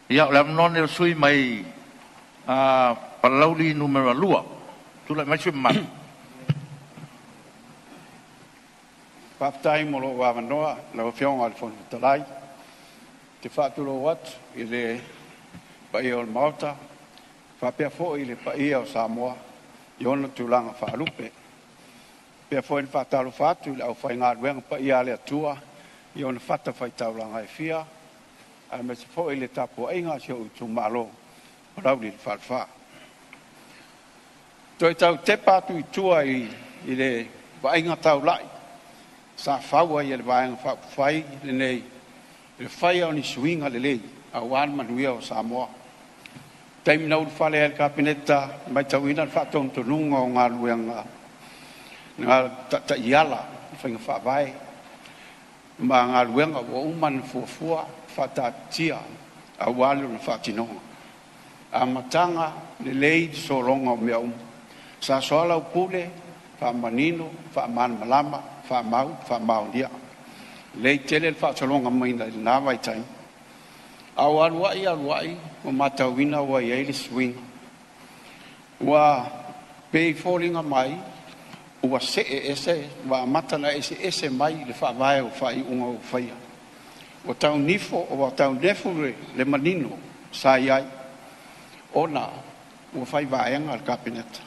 Ia, o le avanoa lenei o le sui usufono mai Palauli 2. Tulai mai le sui usufono mamalu. Faafetai mo lou avanoa lau Afioga i le Fofoga Fetalai. Ou te faatulou atu i le paia o le Maota faapea foi le paia o Samoa i ona tulaga faalupe. E faapea foi ona faatalofa atu i le aufaigaluega paia a le Atua i ona fatafaitaulaga e fia, aemaise foi le tapuaiga a si ou itumalo o Palauli le Falefa. Toe tau tepa atu i tua i le vaaiga taulai sa fau ai e le Vaega Faaupufai lenei i le faia o ni suiga lelei aua le manuia o Samoa. I le taimi na ulufale ai i le Kapeneta, na matauina le faatonutonuga o galuega na taiala faiga faavae ma galuega ua uma ona fuafua ma faataatitia aua lona faatinoga. Amataga lelei le sologa o mea uma. Sa soalaupule, faamanino, faamalamalama, faamau, faamaonia. Lelei tele le faasologa maiga i lena vaitaimi, a ua alu ai alu ai ua matauina ua i ai le suiga. Ua pei e foliga mai ua see ese ua amata ona eseese mai le faavae o faaiuga ua faia. Ua tau nifo ua tau nefu le manino sa i ai ona ua fai vaega le Kapeneta.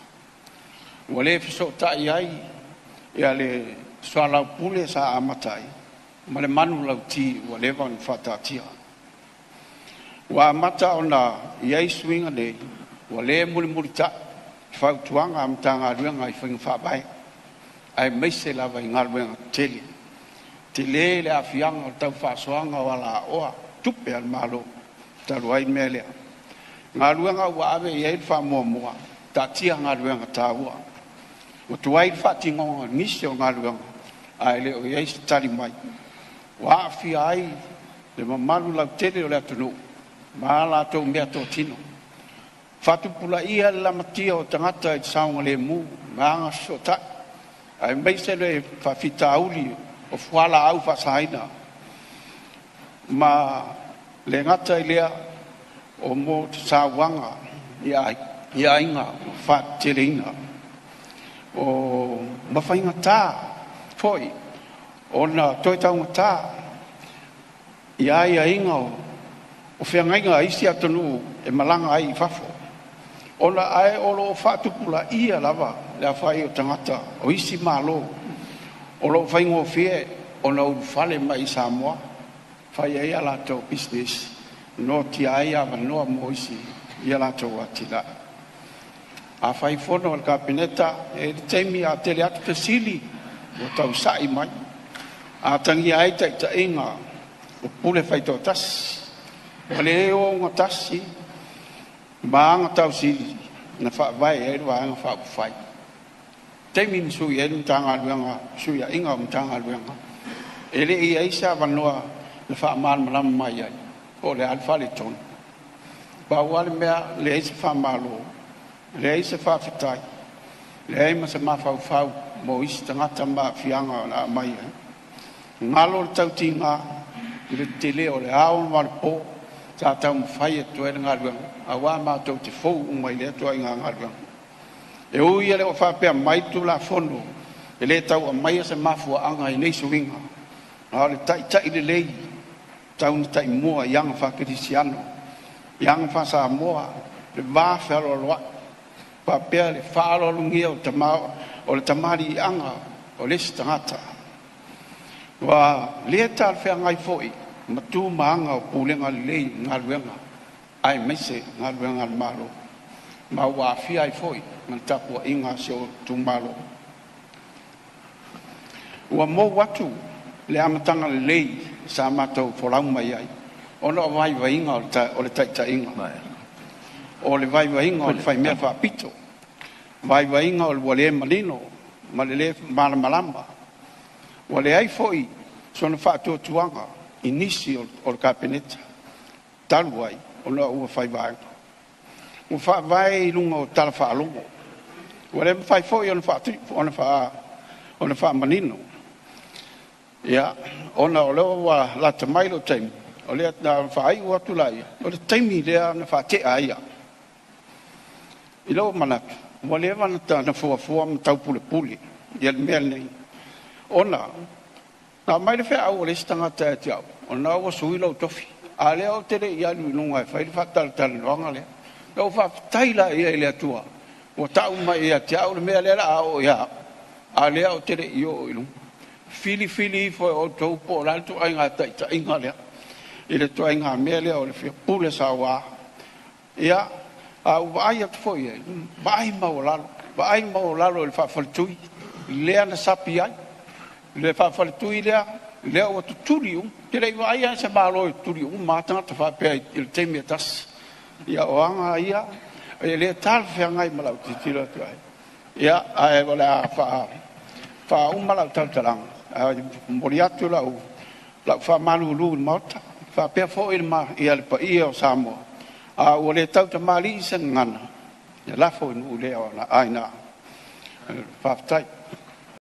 Ua le fesootai ai le soalaupule sa amata ai ma le manulauti ua leva ona faataatia. Ua amata ona i ai suiga nei, ua le mulimulitai fautuaga a Matagaluega i faiga faavae, aemaise lava i galuega tetele. Tele le aafiaga o le tau faasoaga o alaoa tupe a le Malo talu ai le mea lea. Galuega ua ave i ai le faamuamua, taatia galuega taua. Ua tuai le faatinoga o nisi o galuega ae le o i ai se tali mai ua aafia ai le mamalu lautele o le atunuu ma a latou meatotino. Faatupulaia le lamatia o tagata i le saogalemu ma agafesootai, aemaise le faafitauli o fualaau faasaina, ma le gata i lea o mo sauaga i aiga ua faateteleina, ma faigata foi ona toe taugata ia aiaiga o feagaiga a isi atunuu e malaga ai i fafo, ona ae o lo o faatupulaia lava le aofai o tagata o isi Malo o lo o faigofie ona ulufale mai i Samoa, fai ai a latou pisinisi, noatia ai avanoa mo isi i a latou atinae. A fai fono a le Kapeneta, e i ai le taimi a tele atu fesili ua tausa'i mai, a atagia ai taitaiga o pule faitoatasi, ma le ogatasi ma aga tausili na faavae ai le Vaega Faaupufai. Taimi na sui ai le Matagaluega, fesuiaiga o Matagaluega, e le i i ai se avanoa na faamalamalama mai ai po o le a le faaletonu. Pau lava le mea, leai se faamalo, leai se faafetai, leai ma se mafaufau mo isi tagata ma aafiaga o le a aumai ai. Galo le tautiga i le tetele o le ao ma le po sa taumafai atu ai le galuega, aua matou te fou uma i lea ituaiga galuega. E ui e le o faapea mai le Tulafono e le tau aumaia se mafuaaga i nei suiga, a o le taitai lelei e tatau ona taimua i aga faakerisiano, i aga faa-Samoa, le va fealoaloai faapea le faaaloalogia o le tamaliiaga o le isi tagata. Ua le talafeagai foi ma tu ma aga o pulega lelei i galuega aemaise galuega a le Malo, ma ua aafia ai foi ma le tapuaiga a si ou itumalo. Ua mou atu le amataga lelei sa matou folau mai ai, ona o vaivaiga o le taitaiga, o le vaivaiga o le faimea faapito, vaivaiga o le ua le manino ma le le malamalama. Ua leai foi sona faatuatuaga i nisi o le Kapeneta talu ai ona ua fai vaega. Ua faavae i luga o tala faalogo, ua le mafai foi ona faamanino. Ia, ona o lea ua lata mai lou taimi, O lea na faaiu atu laia, o le taimi lea na faatea ai au. I lou manatu, ua leva ona fuafua ma taupulepule ia le mea lenei, ona na aumai le feau a le isi tagata ia te au, o lena ua sui lou tofi, a o lea ou te le i alu i luga e fai le faatalatalanoaga lea. Na ou faafetai lea i le Atua ua tau mai ia te au le mea lea o le a oo ia au, a o lea ou te le i oo i luga. Filifili ifo e outou po o le a le ituaiga taitaiga lea, i le ituaiga mea lea o le fia pule saua. Ia, a ou vaai atu foi i ai, vaai maualalo, vaai maualalo i le faafaletui lea na sapi ai, le faafaletui lea, lea ua tutuli uma. Ou te le i vaai lava i se Malo e tutuli uma lava tagata faapea i le taimi e tasi. Ia, o aga ia e le talafeagai ma lau tilotilo atu i ai. Ia, ae o le a faauma lau tautalaga, ae momoli atu lau faamalulu i le Maota, faapea foi le paia o Samoa, a ua le tautamalii se gagana, ia lafo i nuu le aina. Faafetai.